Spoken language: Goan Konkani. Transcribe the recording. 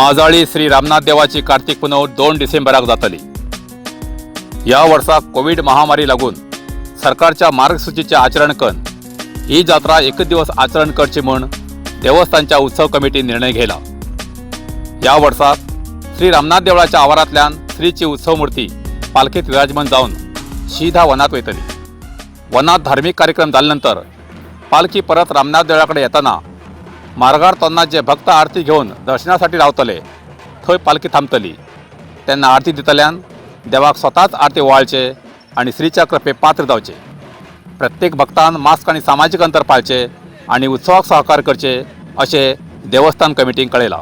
माजाळी श्री रामनाथ देवाची कार्तिक पुनव 2 डिसेंबराक जातली. ह्या वर्सा कोवीड महामारी लागून सरकारच्या मार्गसूचीचें आचरण करून ही जात्रा एकच दिवस आचरण करची म्हूण देवस्थानच्या उत्सव कमिटीन निर्णय घेतला. ह्या वर्सा श्री रामनाथ देवळाच्या आवारांतल्यान श्रीची उत्सव मूर्ती पालखेत विराजमान जावन शीधा वनात वयतली. वनात धार्मीक कार्यक्रम जाले नंतर पालखी परत रामनाथ देवळाकडे येताना मार्गार तेन्ना जे भक्त आरती घेवन दर्शनासाठी रावतले थंय पालखी थांबतली. तेन्ना आरती दितल्यान देवाक स्वताच आरती ओवाळचे आनी श्रीच्या कृपे पात्र जावचे. प्रत्येक भक्तान मास्क आनी सामाजीक अंतर पाळचे आनी उत्सवाक सहकार करचे अशें देवस्थान कमिटीन कळयलां.